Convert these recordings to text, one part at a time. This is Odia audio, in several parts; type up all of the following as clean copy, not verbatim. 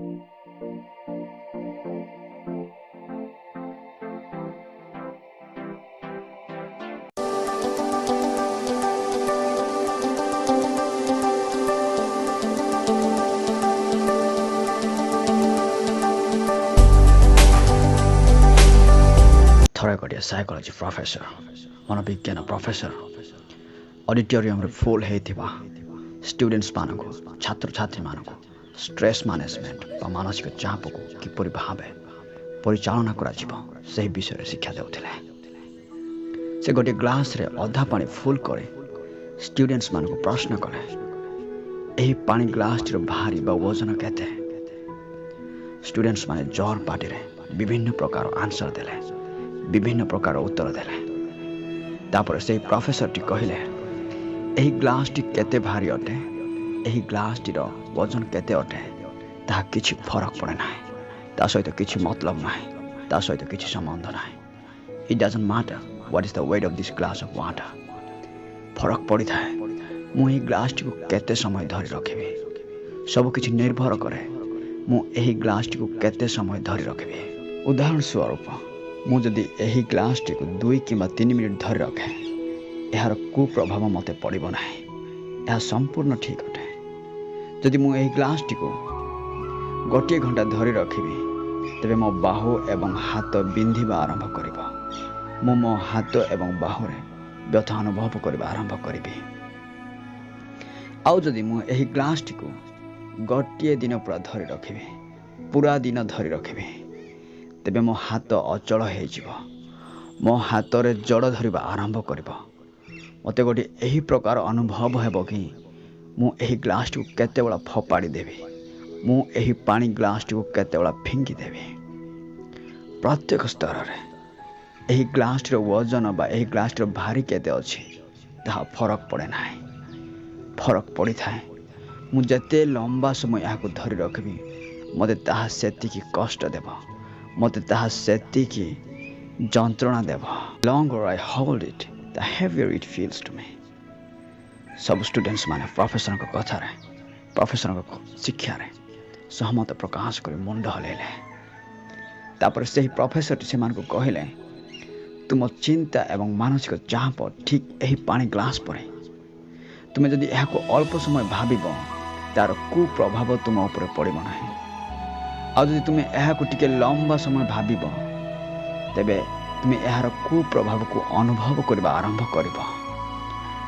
ଥରେ ଗୋଟିଏ ସାଇକୋଲୋଜି ପ୍ରଫେସର, ମନୋବିଜ୍ଞାନ ପ୍ରଫେସର, ଅଡ଼ିଟୋରିୟମରେ ଫୁଲ୍ ହେଇଥିବା ଷ୍ଟୁଡେଣ୍ଟସମାନଙ୍କୁ, ଛାତ୍ରଛାତ୍ରୀମାନଙ୍କୁ ଷ୍ଟ୍ରେସ୍ ମ୍ୟାନେଜମେଣ୍ଟ ବା ମାନସିକ ଚାପକୁ କିପରି ଭାବେ ପରିଚାଳନା କରାଯିବ ସେହି ବିଷୟରେ ଶିକ୍ଷା ଦେଉଥିଲେ। ସେ ଗୋଟିଏ ଗ୍ଲାସରେ ଅଧା ପାଣି ଫୁଲ୍ କରି ଷ୍ଟୁଡେଣ୍ଟସମାନଙ୍କୁ ପ୍ରଶ୍ନ କଲେ, ଏହି ପାଣି ଗ୍ଲାସଟିର ଭାରି ବା ଓଜନ କେତେ? ଷ୍ଟୁଡେଣ୍ଟସମାନେ ଜୋର ପାଟିରେ ବିଭିନ୍ନ ପ୍ରକାର ଆନ୍ସର ଦେଲେ, ବିଭିନ୍ନ ପ୍ରକାର ଉତ୍ତର ଦେଲେ। ତାପରେ ସେହି ପ୍ରଫେସରଟି କହିଲେ, ଏହି ଗ୍ଲାସଟି କେତେ ଭାରି ଅଟେ, ଏହି ଗ୍ଲାସଟିର ଓଜନ କେତେ ଅଟେ, ତାହା କିଛି ଫରକ ପଡ଼େ ନାହିଁ, ତା ସହିତ କିଛି ମତଲବ ନାହିଁ, ତା ସହିତ କିଛି ସମ୍ବନ୍ଧ ନାହିଁ। It doesn't matter what is the weight of this glass of water. ଫରକ ପଡ଼ିଥାଏ ମୁଁ ଏହି ଗ୍ଲାସଟିକୁ କେତେ ସମୟ ଧରି ରଖିବି। ସବୁକିଛି ନିର୍ଭର କରେ ମୁଁ ଏହି ଗ୍ଲାସଟିକୁ କେତେ ସମୟ ଧରି ରଖିବି। ଉଦାହରଣ ସ୍ୱରୂପ, ମୁଁ ଯଦି ଏହି ଗ୍ଲାସଟିକୁ 2 କିମ୍ବା 3 ମିନିଟ୍ ଧରି ରଖେ, ଏହାର କୁପ୍ରଭାବ ମୋତେ ପଡ଼ିବ ନାହିଁ। ଏହା ସମ୍ପୂର୍ଣ୍ଣ ଠିକ୍ ଅଟେ। ଯଦି ମୁଁ ଏହି ଗ୍ଲାସଟିକୁ 1 ଘଣ୍ଟା ଧରି ରଖିବି, ତେବେ ମୋ ବାହୁ ଏବଂ ହାତ ବିନ୍ଧିବା ଆରମ୍ଭ କରିବ। ମୁଁ ମୋ ହାତ ଏବଂ ବାହୁରେ ବ୍ୟଥା ଅନୁଭବ କରିବା ଆରମ୍ଭ କରିବି। ଆଉ ଯଦି ମୁଁ ଏହି ଗ୍ଲାସଟିକୁ 1 ଦିନ ପୁରା ଧରି ରଖିବି, ପୁରା ଦିନ ଧରି ରଖିବି, ତେବେ ମୋ ହାତ ଅଚଳ ହେଇଯିବ, ମୋ ହାତରେ ଜଡ଼ ଧରିବା ଆରମ୍ଭ କରିବ। ମୋତେ ଗୋଟିଏ ଏହି ପ୍ରକାର ଅନୁଭବ ହେବ କି ମୁଁ ଏହି ଗ୍ଲାସଟିକୁ କେତେବେଳେ ଫୋପାଡ଼ି ଦେବି, ମୁଁ ଏହି ପାଣି ଗ୍ଲାସଟିକୁ କେତେବେଳେ ଫିଙ୍ଗି ଦେବି। ପ୍ରତ୍ୟେକ ସ୍ତରରେ ଏହି ଗ୍ଲାସଟିର ଓଜନ ବା ଏହି ଗ୍ଲାସଟିର ଭାରି କେତେ ଅଛି ତାହା ଫରକ ପଡ଼େ ନାହିଁ। ଫରକ ପଡ଼ିଥାଏ ମୁଁ ଯେତେ ଲମ୍ବା ସମୟ ଏହାକୁ ଧରି ରଖିବି, ମୋତେ ତାହା ସେତିକି କଷ୍ଟ ଦେବ, ମୋତେ ତାହା ସେତିକି ଯନ୍ତ୍ରଣା ଦେବ। Longer I hold it, the heavier it feels to me. ସବୁ ଷ୍ଟୁଡେଣ୍ଟସ୍ ମାନେ ପ୍ରଫେସରଙ୍କ କଥାରେ, ପ୍ରଫେସରଙ୍କ ଶିକ୍ଷାରେ ସହମତ ପ୍ରକାଶ କରି ମୁଣ୍ଡ ହଲେଇଲେ। ତାପରେ ସେହି ପ୍ରଫେସରଟି ସେମାନଙ୍କୁ କହିଲେ, ତୁମ ଚିନ୍ତା ଏବଂ ମାନସିକ ଚାପ ଠିକ୍ ଏହି ପାଣି ଗ୍ଲାସ ପରି। ତୁମେ ଯଦି ଏହାକୁ ଅଳ୍ପ ସମୟ ଭାବିବ, ତାର କୁପ୍ରଭାବ ତୁମ ଉପରେ ପଡ଼ିବ ନାହିଁ। ଆଉ ଯଦି ତୁମେ ଏହାକୁ ଟିକେ ଲମ୍ବା ସମୟ ଭାବିବ, ତେବେ ତୁମେ ଏହାର କୁପ୍ରଭାବକୁ ଅନୁଭବ କରିବା ଆରମ୍ଭ କରିବ।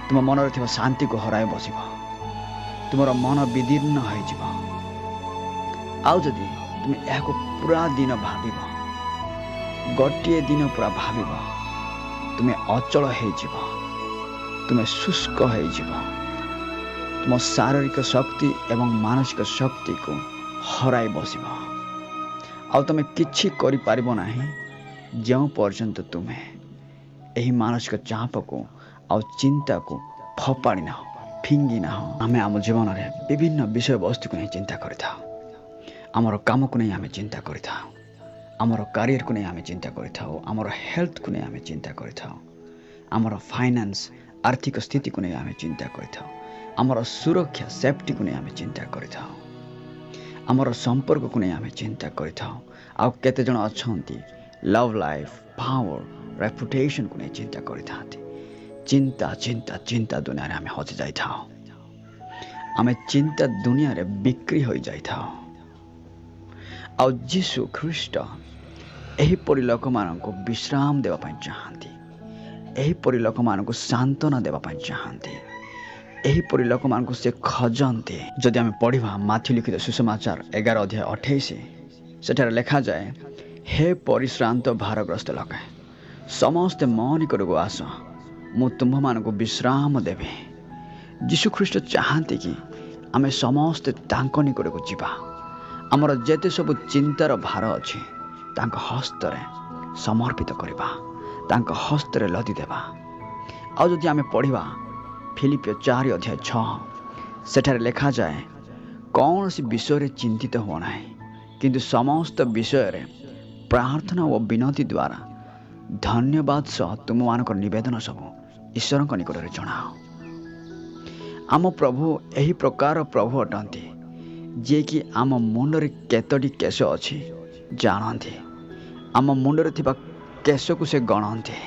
ତୁମ ମନରେ ଥିବା ଶାନ୍ତିକୁ ହରାଇ ବସିବ, ତୁମର ମନ ବିଦୀର୍ଣ୍ଣ ହୋଇଯିବ। ଆଉ ଯଦି ତୁମେ ଏହାକୁ ପୁରା ଦିନ ଭାବିବ, 1 ଦିନ ପୁରା ଭାବିବ, ତୁମେ ଅଚଳ ହେଇଯିବ, ତୁମେ ଶୁଷ୍କ ହେଇଯିବ, ତୁମ ଶାରୀରିକ ଶକ୍ତି ଏବଂ ମାନସିକ ଶକ୍ତିକୁ ହରାଇ ବସିବ। ଆଉ ତୁମେ କିଛି କରିପାରିବ ନାହିଁ ଯେଉଁ ପର୍ଯ୍ୟନ୍ତ ତୁମେ ଏହି ମାନସିକ ଚାପକୁ ଆଉ ଚିନ୍ତାକୁ ଫୋପାଡ଼ି ନାହ, ଫିଙ୍ଗି ନାହ। ଆମେ ଆମ ଜୀବନରେ ବିଭିନ୍ନ ବିଷୟବସ୍ତୁକୁ ନେଇ ଚିନ୍ତା କରିଥାଉ। ଆମର କାମକୁ ନେଇ ଆମେ ଚିନ୍ତା କରିଥାଉ, ଆମର କ୍ୟାରିୟରକୁ ନେଇ ଆମେ ଚିନ୍ତା କରିଥାଉ, ଆମର ହେଲ୍ଥକୁ ନେଇ ଆମେ ଚିନ୍ତା କରିଥାଉ, ଆମର ଫାଇନାନ୍ସ ଆର୍ଥିକ ସ୍ଥିତିକୁ ନେଇ ଆମେ ଚିନ୍ତା କରିଥାଉ, ଆମର ସୁରକ୍ଷା ସେଫ୍ଟିକୁ ନେଇ ଆମେ ଚିନ୍ତା କରିଥାଉ, ଆମର ସମ୍ପର୍କକୁ ନେଇ ଆମେ ଚିନ୍ତା କରିଥାଉ। ଆଉ କେତେଜଣ ଅଛନ୍ତି ଲଭ୍ ଲାଇଫ୍, ପାୱାର, ରେପୁଟେସନକୁ ନେଇ ଚିନ୍ତା କରିଥାନ୍ତି। ଚିନ୍ତା, ଚିନ୍ତା, ଚିନ୍ତା ଦୁନିଆରେ ଆମେ ହଜି ଯାଇଥାଉ। ଆମେ ଚିନ୍ତା ଦୁନିଆରେ ବିକ୍ରି ହୋଇଯାଇଥାଉ। ଆଉ ଯୀଶୁ ଖ୍ରୀଷ୍ଟ ଏହିପରି ଲୋକମାନଙ୍କୁ ବିଶ୍ରାମ ଦେବା ପାଇଁ ଚାହାନ୍ତି, ଏହିପରି ଲୋକମାନଙ୍କୁ ସାନ୍ତ୍ୱନା ଦେବା ପାଇଁ ଚାହାନ୍ତି, ଏହିପରି ଲୋକମାନଙ୍କୁ ସେ ଖୋଜନ୍ତି। ଯଦି ଆମେ ପଢ଼ିବା ମାଥ୍ୟୁ ଲିଖିତ ସୁସମାଚାର 11 ଅଧ୍ୟାୟ 28, ସେଠାରେ ଲେଖାଯାଏ, ହେ ପରିଶ୍ରାନ୍ତ ଭାରଗ୍ରସ୍ତ ଲୋକେ, ସମସ୍ତେ ମୋ ନିକଟକୁ ଆସ, ମୁଁ ତୁମ୍ଭମାନଙ୍କୁ ବିଶ୍ରାମ ଦେବି। ଯୀଶୁଖ୍ରୀଷ୍ଟ ଚାହାନ୍ତି କି ଆମେ ସମସ୍ତେ ତାଙ୍କ ନିକଟକୁ ଯିବା। ଆମର ଯେତେ ସବୁ ଚିନ୍ତାର ଭାର ଅଛି ତାଙ୍କ ହସ୍ତରେ ସମର୍ପିତ କରିବା, ତାଙ୍କ ହସ୍ତରେ ଲଦି ଦେବା। ଆଉ ଯଦି ଆମେ ପଢ଼ିବା ଫିଲିପିଓ 4 ଅଧ୍ୟାୟ 6, ସେଠାରେ ଲେଖାଯାଏ, କୌଣସି ବିଷୟରେ ଚିନ୍ତିତ ହୁଅ ନାହିଁ, କିନ୍ତୁ ସମସ୍ତ ବିଷୟରେ ପ୍ରାର୍ଥନା ଓ ବିନତି ଦ୍ୱାରା ଧନ୍ୟବାଦ ସହ ତୁମମାନଙ୍କର ନିବେଦନ ସବୁ ଈଶ୍ୱରଙ୍କ ନିକଟରେ ଜଣାଅ। ଆମ ପ୍ରଭୁ ଏହି ପ୍ରକାର ପ୍ରଭୁ ଅଟନ୍ତି, ଯିଏକି ଆମ ମୁଣ୍ଡରେ କେତୋଟି କେଶ ଅଛି ଜାଣନ୍ତି, ଆମ ମୁଣ୍ଡରେ ଥିବା କେଶକୁ ସେ ଗଣନ୍ତି।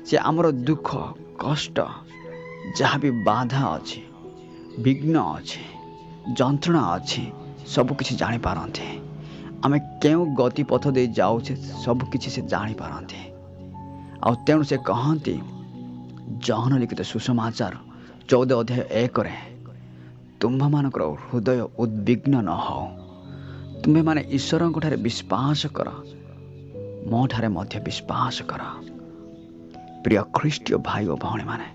ସେ ଆମର ଦୁଃଖ କଷ୍ଟ, ଯାହା ବି ବାଧା ଅଛି, ବିଘ୍ନ ଅଛି, ଯନ୍ତ୍ରଣା ଅଛି, ସବୁକିଛି ଜାଣିପାରନ୍ତି। ଆମେ କେଉଁ ଗତିପଥ ଦେଇ ଯାଉଛେ, ସବୁକିଛି ସେ ଜାଣିପାରନ୍ତି। ଆଉ ତେଣୁ ସେ କହନ୍ତି ଯୋହନ ଲିଖିତ ସୁସମାଚାର 14 ଅଧ୍ୟାୟ 1ରେ, ତୁମ୍ଭମାନଙ୍କର ହୃଦୟ ଉଦ୍ବିଗ୍ନ ନ ହଉ, ତୁମ୍ଭେମାନେ ଈଶ୍ୱରଙ୍କଠାରେ ବିଶ୍ୱାସ କର, ମୋ ଠାରେ ମଧ୍ୟ ବିଶ୍ୱାସ କର। ପ୍ରିୟ ଖ୍ରୀଷ୍ଟୀୟ ଭାଇ ଓ ଭଉଣୀମାନେ,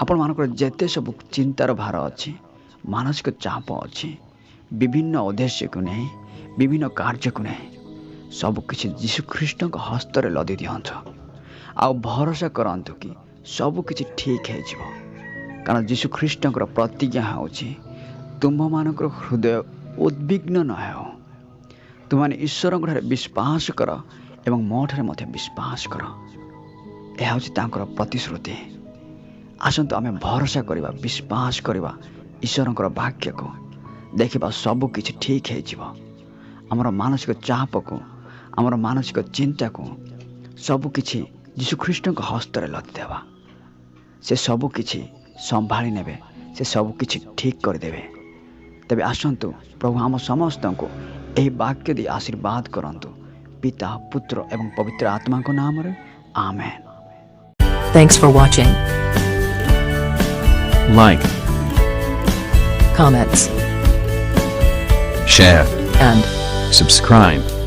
ଆପଣମାନଙ୍କର ଯେତେ ସବୁ ଚିନ୍ତାର ଭାର ଅଛି, ମାନସିକ ଚାପ ଅଛି, ବିଭିନ୍ନ ଉଦ୍ଦେଶ୍ୟକୁ ନେଇ, ବିଭିନ୍ନ କାର୍ଯ୍ୟକୁ ନେଇ, ସବୁକିଛି ଯୀଶୁଖ୍ରୀଷ୍ଟଙ୍କ ହସ୍ତରେ ଲଦି ଦିଅନ୍ତୁ ଆଉ ଭରସା କରନ୍ତୁ କି ସବୁକିଛି ଠିକ୍ ହେଇଯିବ। କାରଣ ଯୀଶୁଖ୍ରୀଷ୍ଟଙ୍କର ପ୍ରତିଜ୍ଞା ହେଉଛି, ତୁମ୍ଭମାନଙ୍କର ହୃଦୟ ଉଦ୍ବିଗ୍ନ ନ ହେଉ, ତୁମେମାନେ ଈଶ୍ୱରଙ୍କଠାରେ ବିଶ୍ୱାସ କର ଏବଂ ମୋ ଠାରେ ମଧ୍ୟ ବିଶ୍ୱାସ କର। ଏହା ହେଉଛି ତାଙ୍କର ପ୍ରତିଶ୍ରୁତି। ଆସନ୍ତୁ ଆମେ ଭରସା କରିବା, ବିଶ୍ୱାସ କରିବା ଈଶ୍ୱରଙ୍କର ବାକ୍ୟକୁ, ଦେଖିବା ସବୁକିଛି ଠିକ୍ ହେଇଯିବ। ଆମର ମାନସିକ ଚାପକୁ, ଆମର ମାନସିକ ଚିନ୍ତାକୁ ସବୁକିଛି ଯୀଶୁଖ୍ରୀଷ୍ଟଙ୍କ ହସ୍ତରେ ଲଦି ଦେବା। ସେ ସବୁକିଛି ସମ୍ଭାଳି ନେବେ, ସେ ସବୁକିଛି ଠିକ୍ କରିଦେବେ। ତେବେ ଆସନ୍ତୁ ପ୍ରଭୁ ଆମ ସମସ୍ତଙ୍କୁ ଏହି ବାକ୍ୟ ଦେଇ ଆଶୀର୍ବାଦ କରନ୍ତୁ। ପିତା, ପୁତ୍ର ଏବଂ ପବିତ୍ର ଆତ୍ମାଙ୍କ ନାମରେ ଆମେନ୍। Thanks for watching. Like, Comments share, and subscribe.